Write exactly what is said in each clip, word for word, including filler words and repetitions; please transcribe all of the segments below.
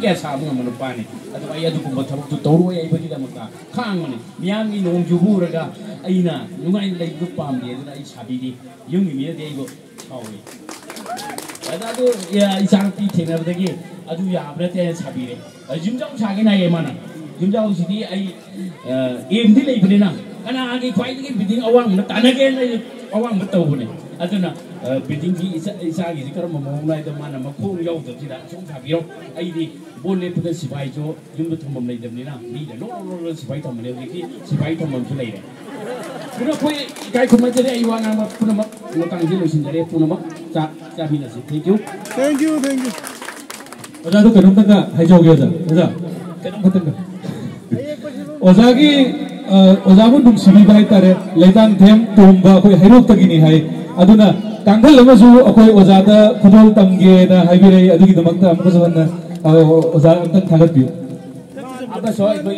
ꯀꯌꯥ ꯁꯥꯕ ꯉꯝꯕ ꯅꯨꯄꯥꯅꯤ꯫ ꯑꯗꯨ ꯑꯩ ꯑꯗꯨꯒꯨꯝꯕ ꯊꯕꯛꯇꯨ ꯇꯧꯔꯣꯏ ꯍꯥꯏꯕꯒꯤꯗꯃꯛꯇ ꯈꯥꯡꯕꯅꯤ꯫ ꯃꯤꯌꯥꯝꯒꯤ ꯅꯣꯡ ꯆꯨꯕ ꯎꯔꯒ ꯑꯩꯅ ꯅꯨꯡꯉꯥꯏꯅ ꯂꯩꯕꯗꯨ ꯄꯥꯝꯗꯦ, ꯑꯗꯨꯅ ꯑꯩ ꯁꯥꯕꯤꯗꯦ꯫ ꯌꯨꯝꯒꯤ ꯃꯤꯅꯗꯤ ꯑꯩꯕꯨ ꯁꯥꯎꯏ꯫ ꯑꯗ ꯑꯗꯨ, ꯑ, ꯏꯆꯥꯅꯨꯄꯤ ꯊꯦꯡꯅꯕꯗꯒꯤ ꯑꯗꯨ ꯌꯥꯕ ꯅꯠꯇꯦ ꯍꯥꯏꯅ ꯁꯥꯕꯤꯔꯦ꯫ ꯑ, ꯌꯨꯝꯖꯥꯎ ꯁꯥꯒꯦꯅ ꯍꯥꯏꯌꯦ ꯃꯥꯅ꯫ ꯌꯨꯝꯖꯥꯎꯁꯤꯗꯤ ꯑꯩ, ꯑ, aim ꯗꯤ ꯂꯩꯕꯅꯤꯅ ꯀꯅꯥꯒꯤ ꯈ꯭ꯋꯥꯏꯗꯒꯤ building ꯑꯋꯥꯡꯕꯅ ꯇꯥꯟꯅꯒꯦꯅ ꯑꯩ ꯑꯋꯥꯡꯕ ꯇꯧꯕꯅꯦ꯫ ꯑꯗꯨꯅ, ꯑ, building ꯁꯤ ꯏꯆꯥ-, ꯏꯆꯥꯒꯤꯁꯤ ꯀꯔꯝꯕ ꯃꯑꯣꯡꯅꯣ ꯍꯥꯏꯗ ꯃꯥꯅ ꯃꯈꯣꯡ ꯌꯥꯎꯗꯕꯁꯤꯗ ꯁꯨꯝ ꯁꯥꯕꯤꯔꯣ꯫ ꯑꯩꯗꯤ ꯕꯣꯠ ꯂꯦꯞꯄꯗ ꯁꯤꯐꯥꯏꯁꯨ ꯌꯨꯝꯗ ꯊꯝꯐꯝ ꯂꯩꯇꯕꯅꯤꯅ ꯃꯤꯗ ꯂꯣ ꯂꯣ ꯂꯣ ꯁꯤꯐꯥꯏ ꯊꯝꯕꯅꯦ꯫ ꯍꯧꯖꯤꯛꯇꯤ ꯁꯤꯐꯥꯏ ꯊꯝꯐꯝꯁꯨ ꯂꯩꯔꯦ꯫ ꯑꯗꯨꯅ ꯑꯩꯈꯣꯏ ꯏꯀꯥꯏ ꯈꯨꯝꯅꯖꯔꯦ꯫ ꯑꯩ ꯋꯥ ꯉꯥꯡꯕ ꯄꯨꯝꯅꯃꯛ ꯃꯇꯥꯡꯁꯤ ꯂꯣꯏꯁꯤꯟꯖꯔꯦ꯫ ꯄꯨꯝꯅꯃꯛ ꯆꯥꯛ ꯆꯥꯃꯤꯟꯅꯁꯤ꯫ Thank you꯫ Thank you, thank you. ꯑꯣꯖꯥꯗꯣ ꯀꯩꯅꯣꯝꯇꯪꯒ ꯍꯥꯏꯖꯍꯧꯒꯦ ꯑꯣꯖꯥ꯫ ꯑꯣꯖꯥ, ꯀꯩꯅꯣꯝꯈꯛꯇꯪꯒ꯫ ꯑꯣꯖꯥꯒꯤ, ꯑ, ꯑꯣꯖꯥꯕꯨ ꯅꯨꯡꯁꯤꯕꯤꯕ ꯍꯥꯏꯇꯥꯔꯦ, ꯂꯩꯇꯥꯡꯊꯦꯝ ꯇꯣꯝꯕ ꯑꯩꯈꯣꯏ ꯍꯩꯔꯣꯛꯇꯒꯤꯅꯤ ꯍꯥꯏ꯫ ꯑꯗꯨꯅ ꯀꯥꯡꯈꯜ ꯑꯃꯁꯨ ꯑꯩꯈꯣꯏ ꯑꯣꯖꯥꯗ ꯈꯨꯗꯣꯜ ꯇꯝꯒꯦꯅ ꯍꯥꯏꯕꯤꯔꯛꯏ꯫ ꯑꯗꯨꯒꯤꯗꯃꯛꯇ ꯑꯃꯨꯛꯀꯁꯨ ꯍꯟꯅ, ꯑ, ꯑꯣꯖꯥ ꯑꯝꯇꯪ ꯊꯥꯒꯠꯄꯤꯌꯨ꯫ ꯑꯃꯁꯨ ꯑꯩꯈꯣꯏ,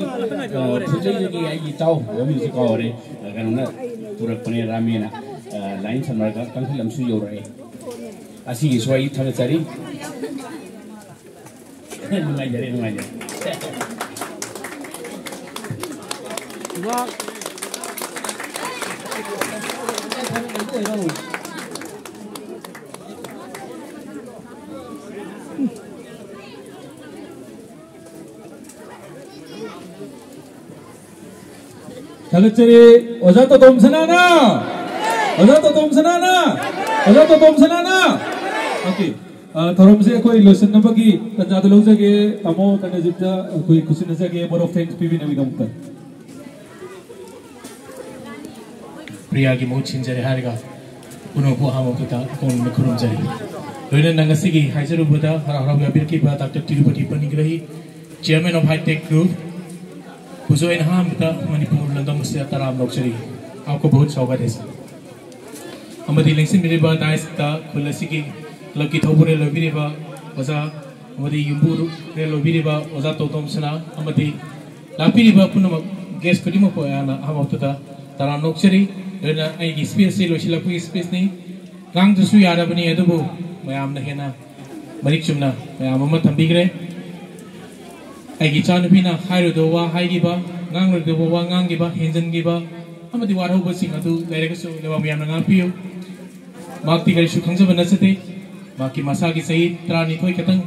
ꯑ, ꯐꯨꯖꯩꯗꯒꯤ ꯑꯩꯒꯤ ꯏꯇꯥꯎ ꯃꯃꯤꯡꯁꯨ ꯀꯥꯎꯔꯦ, ꯑ, ꯀꯩꯅꯣꯅ ꯄꯨꯔꯛꯄꯅꯦ, ꯔꯥꯃꯦꯅ, ꯑ, line ꯁꯝꯅꯔꯒ ꯀꯥꯡꯈꯜ ꯑꯃꯁꯨ ꯌꯧꯔꯛꯑꯦ꯫ ꯑꯁꯤꯒꯤꯁꯨ ꯑꯩ ꯊꯥꯒꯠꯆꯔꯤ꯫ ꯅꯨꯡꯉꯥꯏꯖꯔꯦ, ꯅꯨꯡꯉꯥꯏꯖꯔꯦ꯫ ꯊꯥꯒꯠꯆꯔꯤ꯫ ꯑꯣꯖꯥ ꯇꯣꯇꯣꯝ ꯁꯅꯥꯅ, ꯑꯣꯖꯥ ꯇꯣꯇꯣꯝ ꯁꯅꯥꯅ, ꯑꯣꯖꯥ ꯇꯣꯇꯣꯝ ꯁꯅꯥꯅ꯫ Okay꯫ ꯑ, ꯊꯧꯔꯝꯁꯦ ꯑꯩꯈꯣꯏ ꯂꯣꯏꯁꯤꯟꯅꯕꯒꯤ ꯇꯥꯟꯖꯥꯗ ꯂꯧꯖꯒꯦ꯫ ꯇꯥꯃꯣ ꯀꯔꯅꯖꯤꯠꯇ ꯑꯩꯈꯣꯏ ꯈꯨꯠꯁꯤꯟꯅꯖꯒꯦ, vote of thanks ꯄꯤꯕꯤꯅꯕꯒꯤꯗꯃꯛꯇ꯫ ꯄ꯭ꯔꯤꯌꯥꯒꯤ ꯃꯍꯨꯠ ꯁꯤꯟꯖꯔꯦ ꯍꯥꯏꯔꯒ ꯄꯨꯝꯅꯃꯛꯄꯨ ꯑꯍꯥꯟꯕ ꯃꯛꯇꯗ ꯑꯀꯣꯟꯕ ꯈꯨꯔꯨꯝꯖꯔꯤ꯫ ꯂꯣꯏꯅꯅ ꯉꯁꯤꯒꯤ ꯍꯥꯏꯖꯔꯨꯕꯗ ꯍꯔꯥꯎ ꯍꯔꯥꯎ ꯌꯥꯕꯤꯔꯛꯈꯤꯕ doctor Tirupati Panigrahi, Chairman of High Tech Group, ꯕꯨꯁꯨ ꯑꯩꯅ ꯑꯍꯥꯟꯕꯗ ꯃꯅꯤꯄꯨꯔ ꯂꯝꯗꯝ ꯑꯁꯤꯗ ꯇꯔꯥꯝꯅ ꯑꯣꯛꯆꯔꯤ꯫ आपको बहुत स्वागत है, sir꯫ ꯑꯃꯗꯤ ꯂꯦꯡꯁꯤꯟꯕꯤꯔꯤꯕ dais ꯇ ꯈꯨꯜ ꯑꯁꯤꯒꯤ club ꯀꯤ ꯊꯧꯕꯨꯔꯦꯜ ꯑꯣꯏꯕꯤꯔꯤꯕ ꯑꯣꯖꯥ ꯑꯃꯗꯤ ꯌꯨꯝꯕꯨꯔꯦꯜ ꯑꯣꯏꯕꯤꯔꯤꯕ ꯑꯣꯖꯥ ꯇꯣꯇꯣꯝ ꯁꯅꯥ ꯑꯃꯗꯤ ꯂꯥꯛꯄꯤꯔꯤꯕ ꯄꯨꯝꯅꯃꯛ, guest ꯈꯨꯗꯤꯡꯃꯛꯄꯨ ꯑꯩꯍꯥꯛꯅ ꯑꯍꯥꯟꯕ ꯃꯛꯇꯗ ꯇꯔꯥꯝꯅ ꯑꯣꯛꯆꯔꯤ꯫ ꯑꯗꯨꯅ ꯑꯩꯒꯤ speech ꯁꯤ ꯂꯣꯏꯁꯤꯜꯂꯛꯄꯒꯤ speech ꯅꯤ꯫ ꯉꯥꯡꯗ꯭ꯔꯁꯨ ꯌꯥꯔꯕꯅꯤ, ꯑꯗꯨꯕꯨ ꯃꯌꯥꯝꯅ ꯍꯦꯟꯅ ꯃꯔꯤꯛ ꯆꯨꯝꯅ ꯃꯌꯥꯝ ꯑꯃ ꯊꯝꯕꯤꯈ꯭ꯔꯦ꯫ ꯑꯩꯒꯤ ꯏꯆꯥꯅꯨꯄꯤꯅ ꯍꯥꯏꯔꯣꯏꯗꯕ ꯋꯥ ꯍꯥꯏꯈꯤꯕ, ꯉꯥꯡꯂꯣꯏꯗꯕ ꯋꯥ ꯉꯥꯡꯈꯤꯕ, ꯍꯦꯟꯖꯟꯈꯤꯕ ꯑꯃꯗꯤ ꯋꯥꯔꯧꯕꯁꯤꯡ ꯑꯗꯨ ꯂꯩꯔꯒꯁꯨ ꯂꯩꯕꯥꯛ ꯃꯤꯌꯥꯝꯅ ꯉꯥꯛꯄꯤꯌꯨ꯫ ꯃꯍꯥꯛꯇꯤ ꯀꯔꯤꯁꯨ ꯈꯪꯖꯕ ꯅꯠꯆꯗꯦ꯫ ꯃꯍꯥꯛꯀꯤ ꯃꯁꯥꯒꯤ ꯆꯍꯤ ꯇꯔꯥꯅꯤꯊꯣꯏ ꯈꯛꯇꯪ